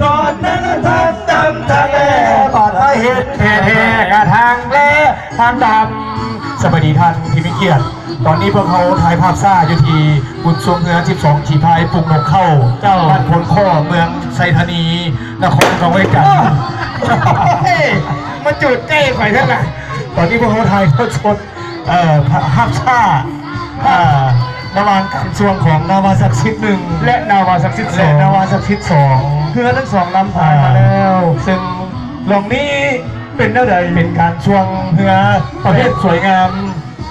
ດອນນັ້ນທັດຕຳທະເລ ບາດມາເຫັນແທ້ໆກະທາງແລທາງດຳ. ສະບາຍດີທ່ານທີ່ມີກຽດ. ຕອນນີ້ພວກເຮົາຖ່າຍພາບຊ້າຢູ່ທີ່ບຸນຊ່ວງເຮືອສິບສອງ ຂີ່ພາຍປຸງນົກເຂົ້າ ເຈົ້າ ບ້ານໂພນຄໍ້ ເມືອງໄຊທານີ ນະຄອນຫຼວງວຽງຈັນ. ໂອ້ຍ ມາຈູດໃກ້ຂ້ອຍແທ້ລະ. ຕອນນີ້ພວກເຮົາຖ່າຍທອດສົດ ເອີ ພາບຊ້າ ເອີ ລະຫວ່າງການຊ່ວງຂອງນາວາສັກສິດໜຶ່ງ ແລະ ນາວາສັກສິດສອງ ແລະ ນາວາສັກສິດສອງ ເຮືອທັງສອງລຳພາຍມາແລ້ວ ເຊິ່ງລອງນີ້ເປັນແນວໃດ? ເປັນການຊ່ວງເຮືອປະເພດສວຍງາມ.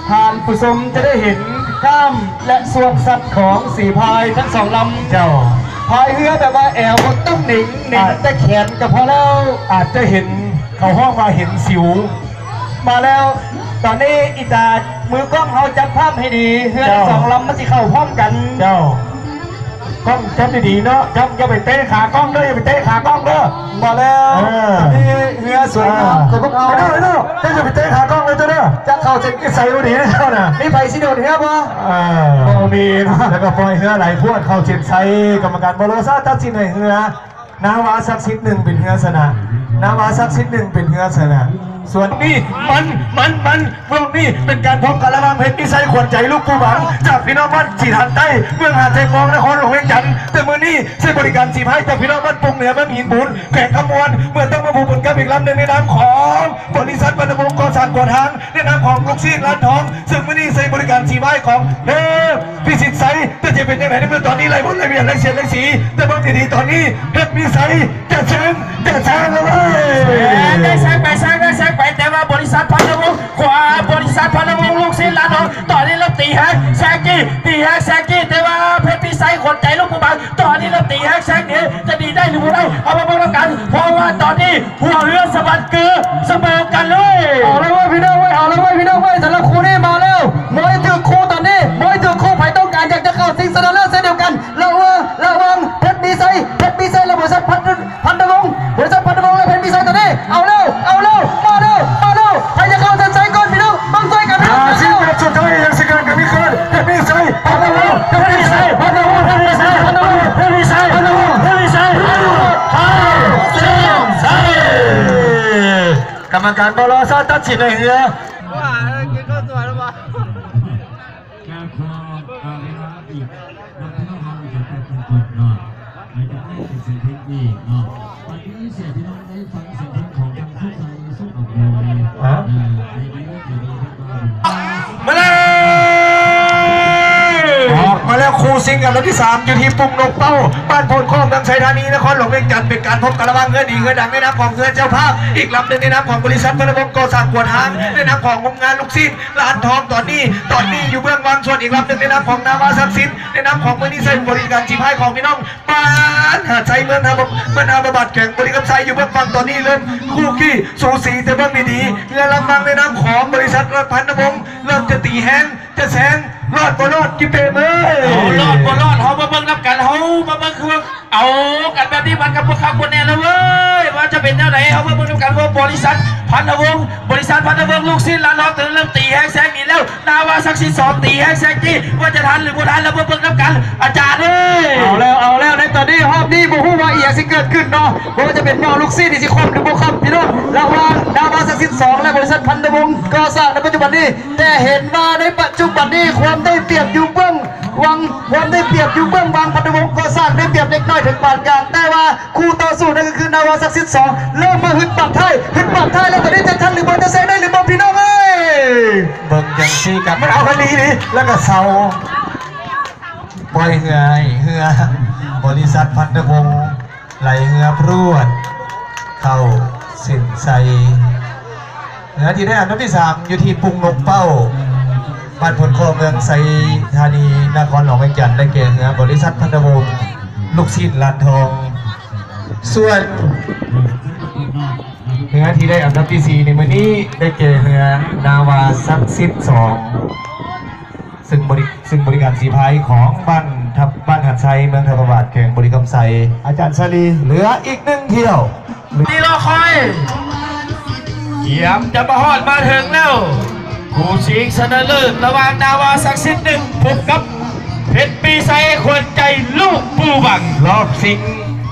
ທ່ານຜູ້ຊົມຈະໄດ້ເຫັນກ້າມ ແລະ ຊ່ວງສັດຂອງສີພາຍທັງສອງລຳ. ເຈົ້າ. ພາຍເຮືອແບບວ່າແອວບໍ່ຕ້ອງເໜັງ ເໜັງແຕ່ແຂນກໍພໍແລ້ວ. ອາດຈະເຫັນ ເຂົາຮ້ອງວ່າເຫັນສິວ. ມາແລ້ວ ຕອນນີ້ອີຕາມືກ້ອງເຮົາຈັບພາບໃຫ້ດີ ເຮືອທັງສອງລຳມັນຊິເຂົ້າພ້ອມກັນ. ເຈົ້າ ກ້ອງຈັບດີໆເນາະ ຈ້ອມຢ່າໄປເຕະຂາກ້ອງເດີ ຢ່າໄປເຕະຂາກ້ອງເດີ. ມາແລ້ວ ເອີ ຕອນນີ້ເຮືອສວຍງາມຂອງພວກເຮົາ. ເດີ ເດີ ເຈົ້າຢ່າໄປເຕະຂາກ້ອງເລີຍເຈົ້າເດີ ຈະເຂົ້າໃຈນິໄສບໍ່ດີເຈົ້ານະ. ມີໃຜຊິໂດດເຮືອບໍ່? ເອີ ບໍ່ມີ. ແລ້ວກໍປ່ອຍເຮືອໄຫຼພວດເຂົ້າເສັ້ນໄຊ. ກຳມະການໂບໂລຊາຕັດສິນໃຫ້ເຮືອ ນາວາສັກສິດໜຶ່ງເປັນເຮືອຊະນະ ນາວາສັກສິດໜຶ່ງເປັນເຮືອຊະນະ. ສ່ວນນີ້ມັນ ມັນ ມັນ ພວກນີ້ເປັນການພົບກັນລະຫວ່າງເພັດມີໄຊ ຂວັນໃຈລູກປູບັງ ຈາກພີ່ນ້ອງບ້ານສີຖານໃຕ້ ເມືອງຫາດຊາຍຟອງ ນະຄອນຫຼວງວຽງຈັນ. ແຕ່ມື້ນີ້ໃຊ້ບໍລິການສີພາຍຈາກພີ່ນ້ອງບ້ານປົງເໜືອ ເມືອງຫີນບູນ ແຂວງຄຳມ່ວນ ເມື່ອຕ້ອງມາພົບກັນກັບອີກລຳໜຶ່ງໃນນາມຂອງບໍລິສັດ ພັນທະວົງ ກໍ່ສ້າງກໍ່ທາງ ໃນນາມຂອງລູກຊີ້ນລານທອງ ເຊິ່ງມື້ນີ້ໃຊ້ບໍລິການສີພາຍຂອງເດີພິສິດໄຊ. ແຕ່ຈະເປັນຈັ່ງໃດໃນເມື່ອຕອນນີ້ໄລ່ບົດໄລ່ວຽນໄລ່ສຽດໄລ່ສີ ແຕ່ເບິ່ງດີໆ ຕອນນີ້ເພັດມີໄຊຈະແຊງ ຈະແຊງແລ້ວເວີຍ. ແຊງໄດ້ແຊງໄປ ແຊງໄດ້ແຊງໄປ ແຕ່ວ່າບໍລິສັດພັນທະວົງ ຂວາ ບໍລິສັດພັນທະວົງ ລູກຊີ້ນລານທອງ ຕອນນີ້ເລີ່ມຕີແຮງແຊງຈີ້ ຕີແຮງແຊງຈີ້ ແຕ່ວ່າເພັດມີໄຊ ຂວັນໃຈລູກປູບັງ ຕອນນີ້ເລີ່ມຕີແຮງແຊງໜີ ຈະໜີໄດ້ຫຼືບໍ່ໄດ້ ເຮົາມາເບິ່ງນຳກັນ ເພາະວ່າຕອນນີ້ຫົວເຮືອສະບັດເກືອສະເໝີກັນເລີຍ. ເອົາລະເວີຍພີ່ນ້ອງເວີຍ ເອົາລະເວີຍພີ່ນ້ອງເວີຍ ສຳລັບຄູ່ນີ້ມາແລ້ວ. ມວຍຖືກຄູ່ຕອນນີ້ ມວຍຖືກຄູ່ ໃຜຕ້ອງການຢາກຈະເຂົ້າຊິງຊະນະເລີດເຊັ່ນດຽວກັນ ລະຫວ່າງ ລະຫວ່າງເພັດມີໄຊ ເພັດມີໄຊ ແລະ ບໍລິສັດພັນ ພັນທະວົງ ບໍລິສັດພັນທະວົງ ແລະ ເພັດມີໄຊຕອນນີ້ ເອົາແລ້ວ ເອົາແລ້ວ ມາແລ້ວ ມາແລ້ວ ໃຜຈະເຂົ້າເສັ້ນໄຊກ່ອນພີ່ນ້ອງ ເບິ່ງຊ່ວຍກັນພີ່ນ້ອງ. ສິບເອັດສຸດທ້າຍຍັງຊິເກີດກໍມີເກີດ ເພັດມີໄຊ ພັນທະວົງ ເພັດມີໄຊ ພັນທະວົງ ເພັດມີໄຊ ພັນທະວົງ ເພັດມີໄຊ ພັນທະວົງ ເພັດມີໄຊ. ກຳມະການບໍ່ລໍຊ້າຕັດສິນໃຫ້ເຮືອ ວ່າກິນເຂົ້າສວນບໍ່? ການຂອບເວລາອີກ ນຳພີ່ນ້ອງເຮົາຈະໄປເປັນຕົ້ນເນາະ ໃນຈາກນັ້ນເປັນສຽງເພງອີກເນາະ ບັດນີ້ເສຍພີ່ນ້ອງໄດ້ຟັງສຽງເພງຂອງທາງສຸດໄຊສຸດອອກໂດຍ ຮະ? ເອີ ໃນນີ້ຈະມີທັງ ມາແລ້ວ ອອກມາແລ້ວ ຄູ່ຊິງອັນດັບທີສາມ ຢູ່ທີ່ປຸ່ງນົກເປົ້າ ບ້ານໂພນຄໍ້ ເມືອງໄຊທານີ ນະຄອນຫຼວງວຽງຈັນ ເປັນການພົບກັນລະຫວ່າງເຮືອດີເຮືອດັງ ໃນນາມຂອງເຮືອເຈົ້າພາບ ອີກລຳໜຶ່ງໃນນາມຂອງບໍລິສັດພັນທະວົງກໍ່ສ້າງຂົວທາງ ໃນນາມຂອງໂຮງງານລູກຊີ້ນ ລານທອງ ຕອນນີ້ ຕອນນີ້ຢູ່ເບື້ອງຫວ່າງ ສ່ວນອີກລຳໜຶ່ງໃນນາມຂອງນາວາສັກສິດ ໃນນາມຂອງມື້ນີ້ໃຊ້ບໍລິການສີພາຍຂອງພີ່ນ້ອງບ້ານຫາດໄຊ ເມືອງທ່າ ເມືອງທ່າພະບາດ ແຂວງບໍລິຄຳໄຊ ຢູ່ເບື້ອງຝັ່ງຕອນນີ້ເລີ່ມຄູ່ຂີ້ສູສີ ແຕ່ເບິ່ງດີໆ ເຮືອລຳມັງໃນນາມຂອງບໍລິສັດລັດພັນທະວົງ ເລີ່ມຈະຕີແຮງ ຈະແຊງ ລອດບໍ່ລອດ ຈິເປເມີຍ ເອົາ ລອດບໍ່ລອດ ເຮົາມາເບິ່ງນຳກັນ ເຮົາມາເບິ່ງຄື ເອົາກັນແບບນີ້ມັນກໍບໍ່ຄັກບໍ່ແນ່ແລ້ວເວີຍ ວ່າຈະເປັນແນວໃດ ເຮົາມາເບິ່ງນຳກັນວ່າບໍລິສັດພັນທະວົງ ບໍລິສັດພັນທະວົງ ລູກຊີ້ນລານທອງ ເລີ່ມຕີແຮງແຊງໜີແລ້ວ ນາວາສັກສິດສອງ ຕີແຮງແຊງຈີ້ ວ່າຈະທັນຫຼືບໍ່ທັນ ເຮົາມາເບິ່ງນຳກັນ ອາຈານເອີຍ. ເອົາແລ້ວ ເອົາແລ້ວ ໃນຕອນນີ້ຮອບນີ້ບໍ່ຮູ້ວ່າອີ່ຫຍັງຊິເກີດຂຶ້ນເນາະ ບໍ່ວ່າຈະເປັນໝໍ້ລູກຊີ້ນນີ້ຊິຄວ່ຳຫຼືບໍ່ຄວ່ຳ ພີ່ນ້ອງ ລະຫວ່າງນາວາສັກສິດສອງ ແລະ ບໍລິສັດພັນທະວົງກໍ່ສ້າງໃນປັດຈຸບັນນີ້ ແຕ່ເຫັນວ່າໃນປັດຈຸບັນນີ້ຄວາມໄດ້ປຽບຢູ່ເບື້ອງ ຫວັງຄວາມໄດ້ປຽບຢູ່ເບື້ອງຫວ່າງພັນທະວົງກໍ່ສ້າງໄດ້ປຽບເລັກນ້ອຍເຖິງປານກາງ ແຕ່ວ່າຄູ່ຕໍ່ສູ້ນັ້ນກໍຄືນາວາສັກສິດສອງ ເລີ່ມມາຮຶດປາກທ້າຍ ຮຶດປາກທ້າຍແລ້ວ ຕອນນີ້ຈະທັນຫຼືບໍ່ ຈະແຊງໄດ້ຫຼືບໍ່ ພີ່ນ້ອງເອີຍ ເບິ່ງຈັ່ງຊີ້ກັນ ມັນເອົາຄັນດີນີ້ ແລ້ວກໍເຊົາ ປ່ອຍເຮືອໃຫ້ເຮືອ ບໍລິສັດພັນທະວົງ ໄຫຼເຮືອພຣວດເຂົ້າເສັ້ນໄຊ ເຮືອທີ່ໄດ້ອັນດັບທີສາມ ຢູ່ທີ່ປຸ່ງນົກເປົ້າ ບ້ານໂພນຄໍ້ ເມືອງໄຊທານີ ນະຄອນຫຼວງວຽງຈັນ ໄດ້ແກ່ເຮືອບໍລິສັດພັນທະວົງ ລູກຊີ້ນລານທອງ ສ່ວນເຮືອທີ່ໄດ້ອັນດັບທີສີ່ ໃນມື້ນີ້ ໄດ້ແກ່ເຮືອນາວາສັກສິດສອງ ເຊິ່ງບໍລິ ເຊິ່ງບໍລິການສີພາຍຂອງບ້ານທັບ ບ້ານຫາດໄຊ ເມືອງທ່າພະບາດ ແຂວງບໍລິຄຳໄຊ ອາຈານຊາລີ ເຫຼືອອີກໜຶ່ງຖ້ຽວ ທີ່ລໍຄອຍ ກຽມຈະມາຮອດມາເຖິງແລ້ວ ຄູ່ຊິງຊະນະເລີດລະຫວ່າງນາວາສັກສິດໜຶ່ງ ພົບກັບເພັດປີໄຊ ຂວັນໃຈລູກປູບັງ ລອບຊິງ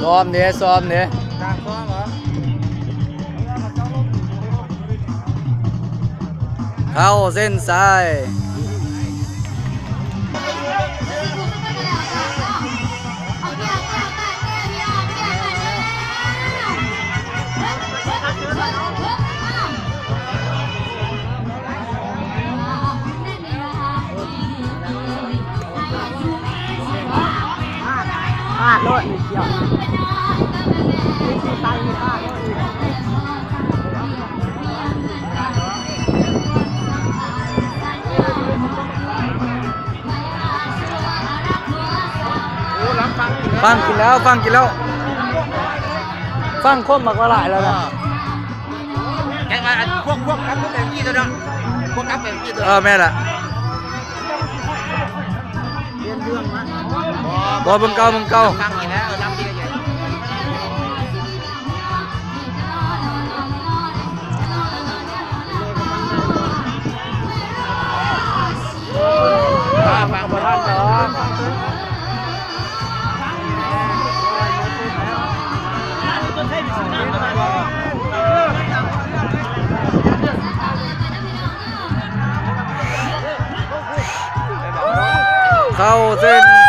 ຊ້ອມເດ້ ຊ້ອມເດ້ ເຂົ້າເສັ້ນຊາຍ. ພາດໂລດນີ້ ກ່ຽວ ຟັງກິນແລ້ວ ຟັງກິນແລ້ວ ຟັງຄົມບັກຫຼາຍແລ້ວນະ. ແຕ່ວ່າອັນພວກ ພວກກັບໄປກີ້ຕົວເນາະ ພວກກັບໄປກີ້ຕົວ ເອີ ແມ່ນລະ ບໍ່ ເບິ່ງເກົ່າ ເບິ່ງເກົ່າ ຟັງອີກແລ້ວ ລຳອີກແລ້ວ. ເຂົ້າເສັ້ນ